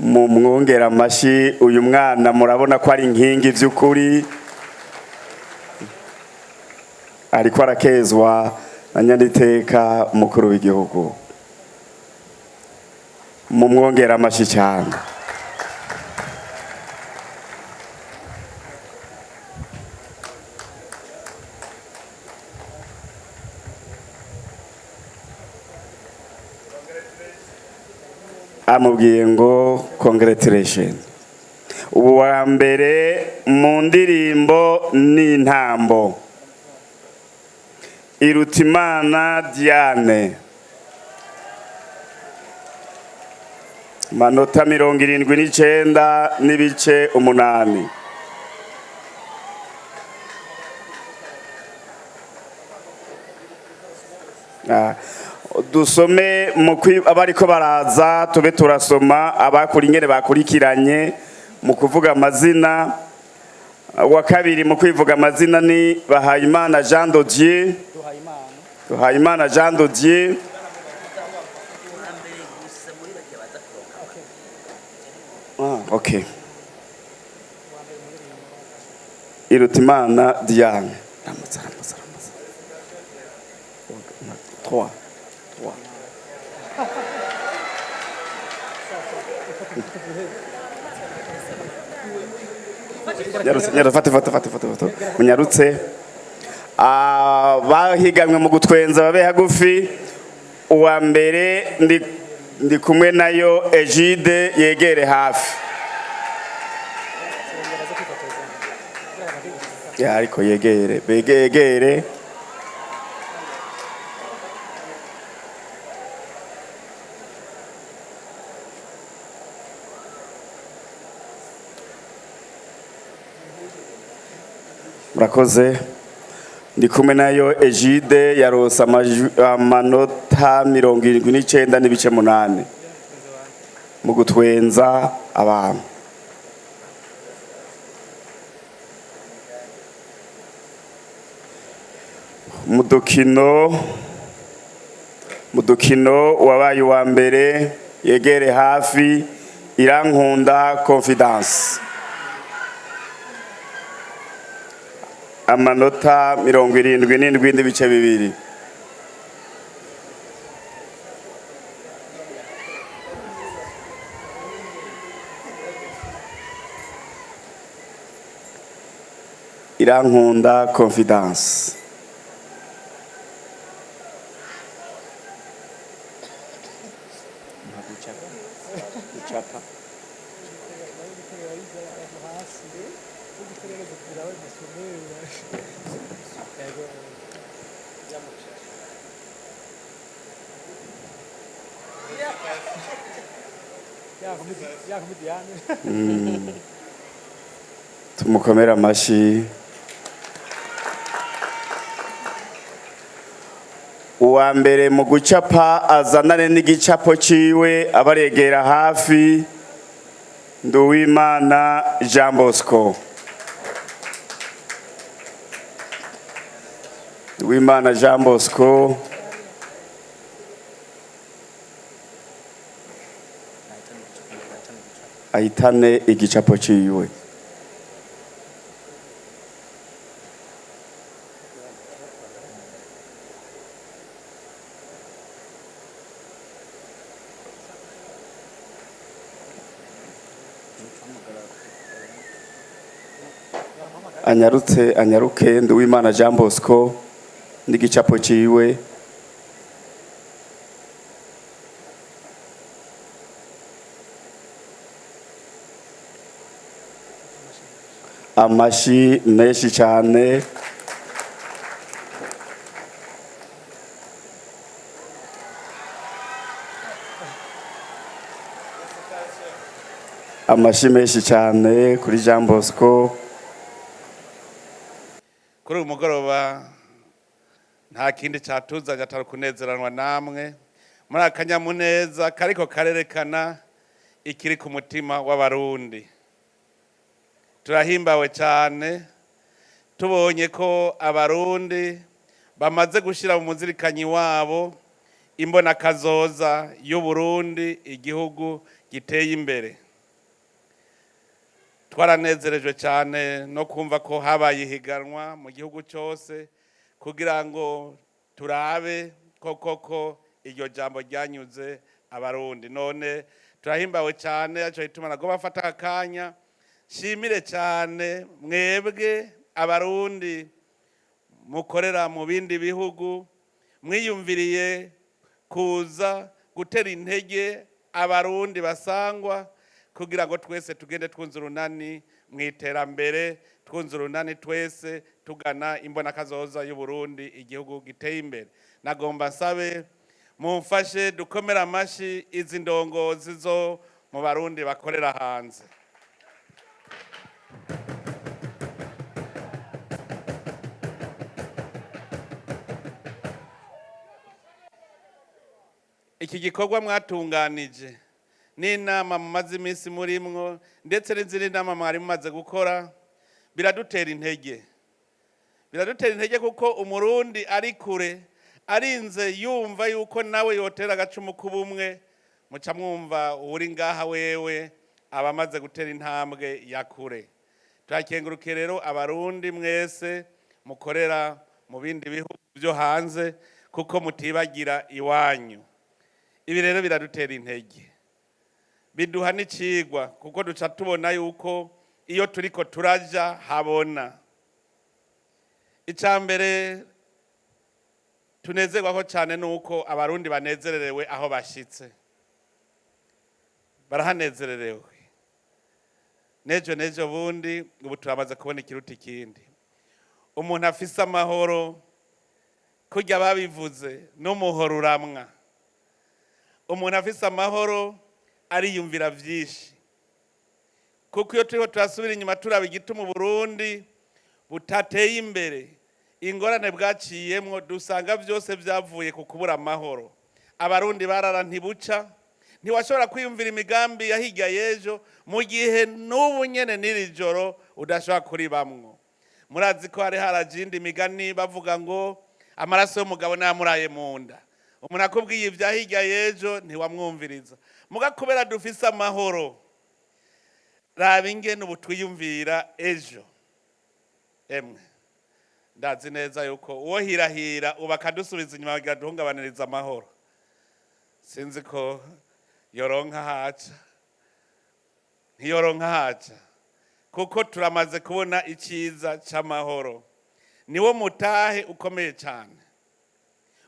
Mu mwongera amashyi uyu mwana, murabona ko ari inkingi by'ukuri. Ariko arakezwa na nyaniteka umukuru w'igihugu. Mu mwongera amashyi cyane. Amubwiye ngo congratulation. Uwa mbere mu ndirimbo n'intambo, Irutimana Diane, manota 79.8. Dusome mu abariko baraza, tube turasoma abakuri ingene bakurikiranye mu kuvuga amazina. Wa kabiri mu kwivuga amazina ni Bahayimana Jean de Dieu, Duhayimana Jean de Dieu. Okay, Irutimana Diane. Ramutsa, ramutsa, ramutsa. Trois. Trois. Nyarutse, nyarutse, fate, fate, fate, fate, fate. Munyarutse. Bahiganwe mu gutwenza babe hagufi. Uwa mbere ndi kumwe nayo Egide, yegere hafi. Ya, ariko yegere, begegere. Murakoze. Ndi kumwe nayo Egide yarose amanota 79.8 mu gutwenza abantu. Mu dukino wabaye uwa mbere, yegere hafi, Irankunda Confidence, amanota 77.2. Irankunda Confidence. Tumukomere amashyi. Uwa mbere mu gucapa azanane n'igicapo ciwe, abaregera hafi, Nduwimana Jean Bosco. Nduwimana Jean Bosco. Ahitane igicapo ciwe. Anyarutse, anyaruke, Nduwimana Jean Bosco n'igicapo ciwe. Amashi menshi cyane. Amashi menshi cyane kuri Jean Bosco. Kuri uyu mugoroba nta kindi cyatuzanye atari kunezeranwa namwe muri akanyamuneza kariko karerekana ikiri ku mutima w'Abarundi. Turahimbawe cyane tubonye ko Abarundi bamaze gushyira mu muzirikanyi wabo imbonakazoza y'Uburundi, igihugu giteye imbere. Twaranezerejwe cyane no kumva ko habaye ihiganwa mu gihugu cyose kugira ngo turabe ko koko iryo jambo ryanyuze Abarundi. None turahimbawe cyane, aco gituma nagomba mfata akanya nshimire cyane mwebwe Abarundi mukorera mu bindi bihugu mwiyumviriye kuza gutera intege Abarundi basangwa, kugira ngo twese tugende twunze urunani mu iterambere, twunze urunani twese tugana imbonakazoza y'Uburundi, igihugu giteye imbere. Nagomba nsabe mumfashe dukomere amashi izi ndongozi zo mu Barundi bakorera hanze. Iki gikorwa mwatunganije n'inama mumaze iminsi murimwo, ndetse n'izindi nama mwari mumaze gukora, biradutera intege, biradutera intege, kuko Umurundi ari kure arinze yumva yuko nawe yotera agacumu k'ubumwe. Muca mwumva uri ngaha wewe aba amaze gutera intambwe ya kure. Turakengurukiye rero Abarundi mwese mukorera mu bindi bihugu byo hanze, kuko mutibagira iwanyu. Ibi rero biradutera intege, biduha n'icigwa, kuko duca tubona yuko iyo turiko turaja habona. Icya mbere tunezerwaho cyane ni uko Abarundi banezererewe aho bashitse, barahanezererewe. Nejo nejo bundi ubu turamaze kubona ikiruta ikindi. Umuntu afise amahoro, kurya babivuze, n'umuhoro uramwa. Umuntu afise amahoro ariyumvira vyinshi, kuko iyo turiho turasubira inyuma turaba igituma Uburundi butateye imbere, ingorane bwaciyemwo, dusanga vyose vyavuye ku kubura amahoro. Abarundi barara ntibuca, ntiwashobora kwiyumvira imigambi ya hirya y'ejo mu gihe n'ubu nyene n'iri joro udashobora kuribamwo. Murazi ko hari haraje iyindi migani bavuga ngo amaraso y'umugabo nayamuraye mu nda. Umuntu akubwiye ibya hirya y'ejo ntiwamwumviriza. Muga kubera dufise amahoro, raba ingene ubu twiyumvira ejo. Emwe, ndazi neza yuko uwo hirahira ubu akadusubiza inyuma bagira duhungabaniriza amahoro, sinzi ko yoronka haca, ntiyoronka haca, kuko turamaze kubona icyiza c'amahoro. Niwo mutahe ukomeye cyane.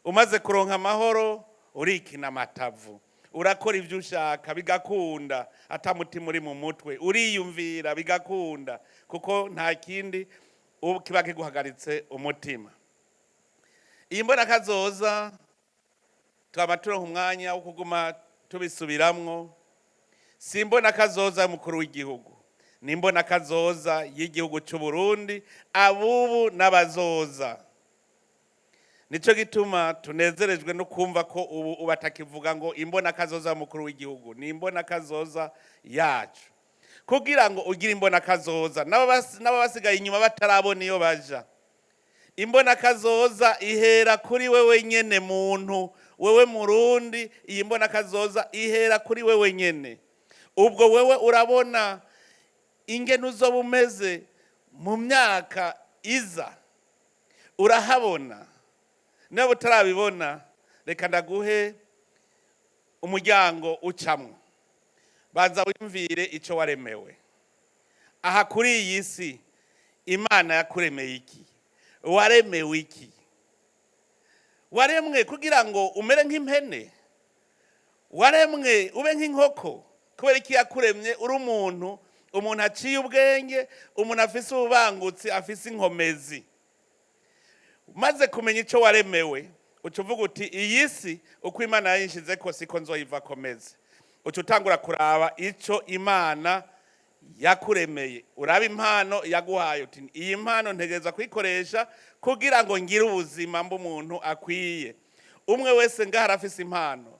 Umaze kuronka amahoro urikina amatavu, urakora ibyo ushaka bigakunda, ata mutima uri mu mutwe, uriyumvira bigakunda, kuko nta kindi ubu kiba kiguhagaritse umutima. Iyi mbonakazoza twaba turonka umwanya wo kuguma tubisubiramwo. Si imbonakazoza y'umukuru w'igihugu, ni imbonakazoza y'igihugu cy'u Burundi, abubu n'abazoza. Nico gituma tunezerejwe no kumva ko ubu batakivuga ngo imbonakazoza y'umukuru w'igihugu, ni imbonakazoza yacu. Kugira ngo ugire imbonakazoza, n'abasigaye inyuma batarabona iyo baja, imbonakazoza ihera kuri wewe nyene muntu, wewe Murundi. Iyi mbonakazoza ihera kuri wewe nyene. Ubwo wewe urabona ingene uzoba umeze mu myaka iza, urahabona. Niba utarabibona, reka ndaguhe umuryango ucamwo. Banza wiyumvire ico waremewe aha kuri iyi si. Imana yakuremeye iki? Waremewe iki? Waremwe kugira ngo umere nk'impene? Waremwe ube nk'inkoko? Kubera iki yakuremye uri umuntu, umuntu aciye ubwenge, umuntu afise ububangutsi, afise inkomezi? Maze kumenya ico waremewe, uca uvuga uti iyi si uko Imana yayinshize ko siko nzoyiva komeze. Uca utangura kuraba ico Imana yakuremeye, uraba impano yaguhaye, uti iyi mpano ntegereza kuyikoresha kugira ngo ngire ubuzima mb'umuntu akwiye. Umwe wese ngaho arafise impano,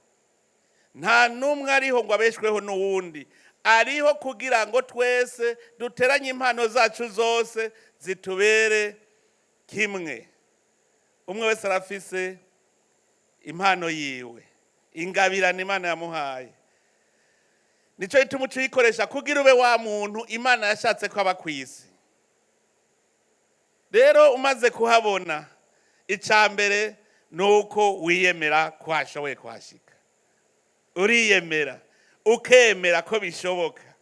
nta n'umwe ariho ngo abeshweho n'uwundi, ariho kugira ngo twese duteranye impano zacu zose zitubere kimwe. Umwe wese arafise impano yiwe, ingabirano Imana yamuhaye. Nico gituma uca uyikoresha kugira ube wa muntu Imana yashatse ko aba kw'isi. Rero umaze kuhabona, icya mbere ni uko wiyemera ko hashoboye kuhashika. Uriyemera, ukemera ko bishoboka.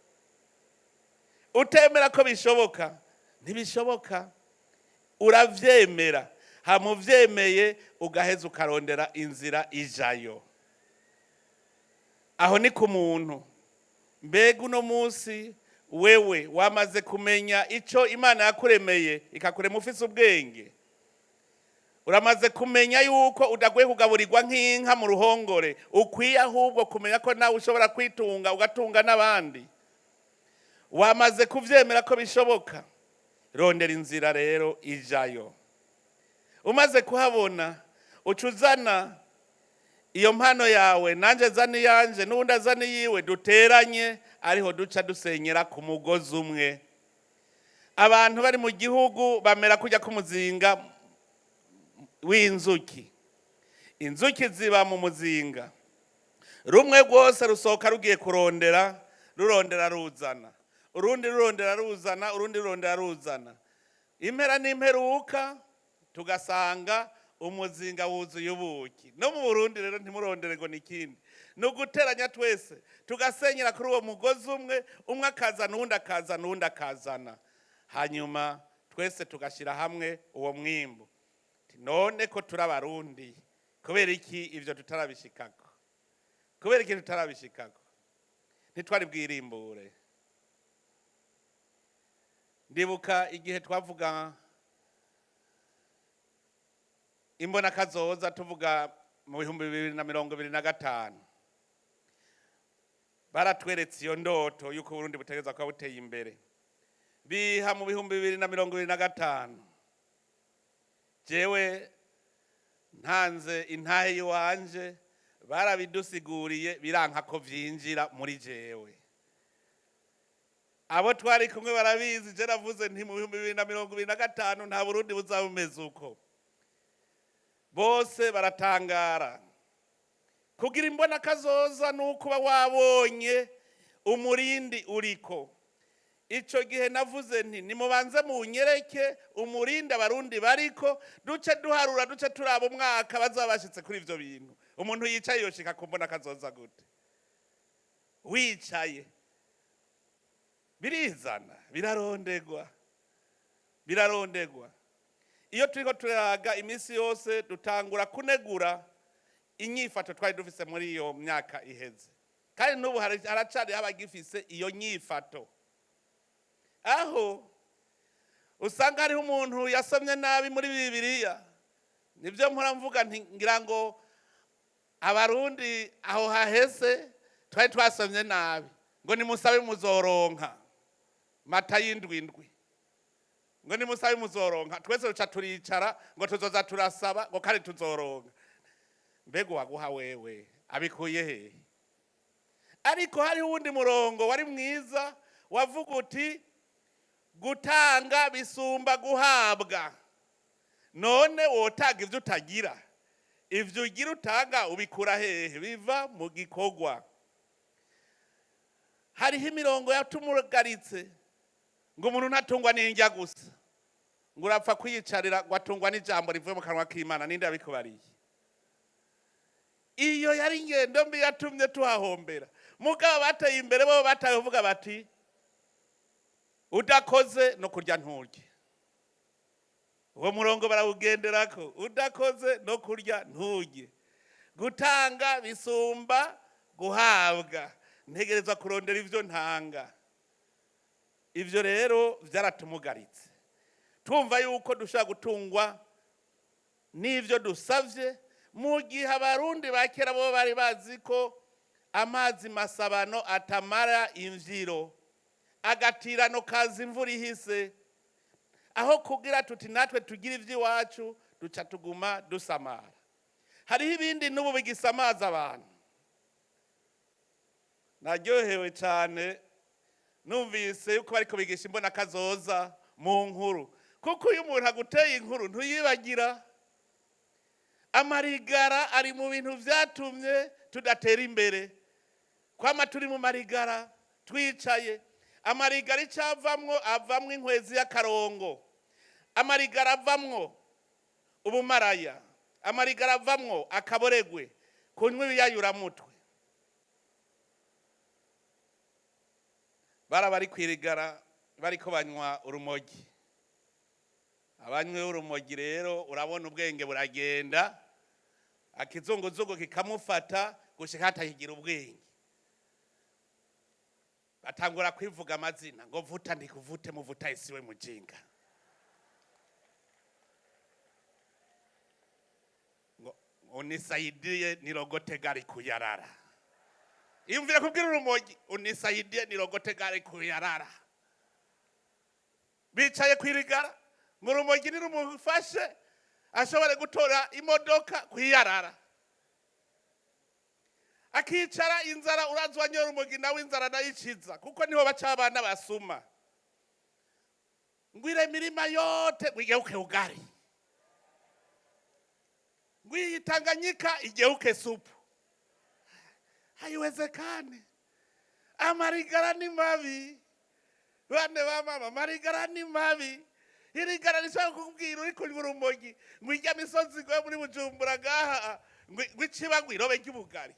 Utemera ko bishoboka, ntibishoboka. Uravyemera, hama uvyemeye ugaheza ukarondera inzira ijayo. Aho ni ku muntu. Mbega uno munsi wewe wamaze kumenya ico Imana yakuremeye, ikakurema ufise ubwenge? Uramaze kumenya yuko udakwiye kugaburirwa nk'inka mu ruhongore, ukwiye ahubwo kumenya ko nawe ushobora kwitunga, ugatunga n'abandi? Wamaze kuvyemera ko bishoboka? Rondera inzira rero ijayo. Umaze kuhabona, uca uzana iyo mpano yawe, nanjye zana iyanje, n'uwundi azana iyiwe, duteranye, ariho duca dusenyera ku mugozi umwe. Abantu bari mu gihugu bamera kujya k'umuzinga w'inzuki. Inzuki ziba mu muzinga rumwe rwose, rusohoka rugiye kurondera, rurondera ruzana, urundi rurondera ruzana, urundi rurondera ruzana. Impera n'imperuka tugasanga umuzinga wuzuye ubuki. No mu Burundi rero, ntimurondere ngo ni ikindi, ni uguteranya twese tugasenyera kuri uwo mugozi umwe. Umwe akazana, uwundi akazana, uwundi akazana, hanyuma twese tugashyira hamwe uwo mwimbu. None ko turi Abarundi, kubera iki ibyo tutarabishikako? Kubera iki tutarabishikako? Ntitwari bwirimbure. Ndibuka igihe twavuga imbona kazoza, tuvuga mu 2025, baratweretse iyo ndoto y'uko Burundi butegerezwa kuba buteye imbere. Biha mu 2025, jewe ntanze intahe y'iwanje, barabidusiguriye, biranka ko vyinjira muri jewe. Abo twari kumwe barabizi. Je navuze nti mu 2025 nta Burundi buzaba bumeze uko. Bose baratangara. Kugira imbona kazoza ni ukuba wabonye umurindi uriko. Ico gihe navuze nti nimubanze munyereke umurindi Abarundi bariko, duce duharura, duce turaba umwaka bazaba bashitse kuri ivyo bintu. Umuntu yicaye yoshika ku mbona kazoza gute? Wicaye birizana, birarondegwa, birarondegwa. Iyo turiko turaga iminsi yose, dutangura kunegura inyifato twari dufise muri iyo myaka iheze, kandi n'ubu haracariho abagifise iyo nyifato, aho usanga hariho umuntu yasomye nabi muri Bibiliya. Nibyo mpora mvuga nti ngira ngo Abarundi aho haheze twari twasomye nabi, ngo nimusabe muzoronka, Matayo 7:7, ngo nimusabe muzoronka. Twese duca turicara ngo tuzoza turasaba, ngo kandi tuzoronka. Mbega uwaguha wewe abikuye hehe? Ariko hariho uwundi murongo wari mwiza, wavuga uti gutanga bisumba guhabwa. None wotanga ibyo utagira? Ibyo ugira utanga ubikura hehe? Biva mu gikorwa. Hariho imirongo yatumugaritse, ngo umuntu ntatungwa n'indya gusa, ngo urapfa kwiyicarira, ngo atungwa n'ijambo rivuye mu kanwa k'Imana. Ninde yabikubariye? Iyo yari ingendo mbi yatumye tuhahombera. Mugabo bateye imbere bo bataye kuvuga bati udakoze no kurya nturye. Uwo murongo barawugenderako: udakoze no kurya nturye, gutanga bisumba guhabwa, ntegerezwa kurondera ivyo ntanga. Ivyo rero vyaratumugaritse, twumva yuko dushobora gutungwa n'ivyo dusavye, mu gihe Abarundi ba kera bo bari bazi ko amazi masabano atamara imvyiro, agatirano kaza imvura ihise. Aho kugira tuti natwe tugira ivy'iwacu, duca tuguma dusamara. Hariho ibindi n'ubu bigisamaza abantu. Naryohewe cyane numvise yuko bariko bigisha imbona kazoza mu nkuru, kuko iyo umuntu aguteye inkuru ntuyibagira. Amarigara ari mu bintu vyatumye tudatera imbere. Kwama turi mu marigara twicaye, amarigara icyo avamwo, avamwo inkwezi y'akarongo, amarigara avamwo ubumaraya, amarigara avamwo akaboregwe, kunywa ibiyayuramutwe. Bari kwirigara bariko banywa urumogi. Abanywe urumogi rero, urabona ubwenge buragenda, akizunguzungu kikamufata gushika hatakigira ubwenge. Batangura kwivuga amazina ngo vuta ndikuvute, muvuta isiwe mujinga, ngo unisaidie nirogote gari kuyarara. Iyumvire kubwira urumogi unisaidie nirogote gari kuyarara. Bicaye kwirigara ngo urumogi nirumufashe ashobore gutora imodoka kwiyarara, akicara inzara. Urazi wanyoye urumogi nawe inzara nayiciza, kuko niho baca abana basuma. Ngwire mirima yote ngo igeuke ugari, ngwiyi Tanganyika igeuke supu. Haiwezekani. Amarigara ni mabi, bane ba mama, amarigara ni mabi. Irigara rishobora kukubwira uri kunywa urumogi ngo ijya misozi ngo yo muri Bujumbura ngaha ngo iciba ngo irobe ry'ubugari,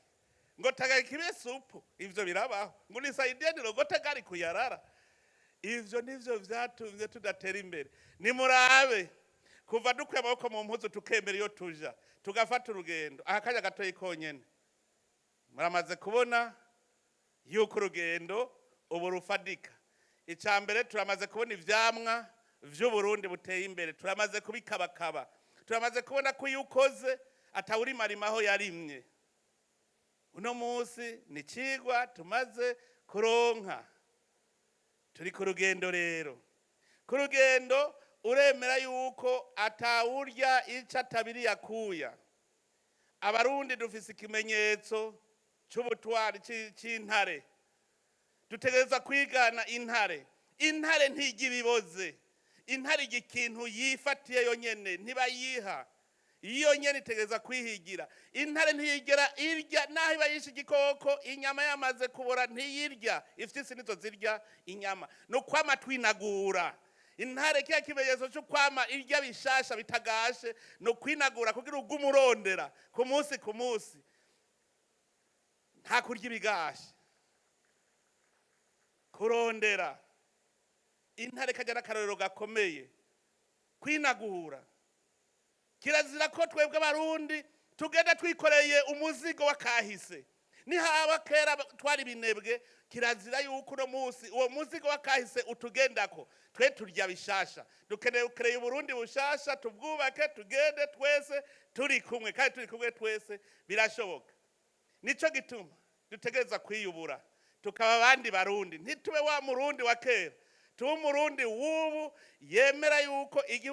ngo Tanganyika ibe supu. Ivyo birabaho? Ngo nisaidie nirogote gari kuyarara. Ivyo nivyo vyatumye tudatera imbere. Nimurabe kuva dukuye amaboko mu mpuzu, tukemera iyo tuja, tugafata urugendo aha kanya gatoyi konyene, muramaze kubona yuko urugendo ubu rufadika. Icya mbere, turamaze kubona ivyamwa vy'Uburundi buteye imbere, turamaze kubikabakaba, turamaze kubona ko iyo ukoze atawurimarima aho yarimye. Uno munsi ni icigwa tumaze kuronka. Turi ku rugendo rero. Ku rugendo uremera yuko atawurya ico atabiri yakuya. Abarundi dufise ikimenyetso c'ubutwari c'intare. Dutegereza kwigana intare. Intare ntirya ibiboze, intare irya ikintu yifatiye yonyene, ntibayiha, iyo nyene itegereza kwihigira. Intare ntiyigera irya naho iba yishe igikoko, inyama yamaze kubora ntiyirya. Ifyisi nizo zirya inyama. Ni ukwama twinagura. Intare kiya kimenyetso cyo kwama irya bishasha bitagashe, ni ukwinagura kugira ugume urondera ku munsi ku munsi, nta kurya ibigashe, kurondera. Intare kajya n'akarorero gakomeye kwinagura. Kirazira ko twebwe Abarundi tugenda twikoreye umuzigo w'akahise. Nihaba kera twari ibinebwe, kirazira yuko uno munsi uwo muzigo w'akahise utugendako. Twe turya bishasha. Dukeneye kureba Uburundi bushasha, tubwubake, tugende twese turi kumwe, kandi turi kumwe twese birashoboka. Nico gituma dutegereza kwiyubura, tukaba abandi Barundi. Ntitube wa Murundi wa kera, tube Umurundi w'ubu yemera yuko igihugu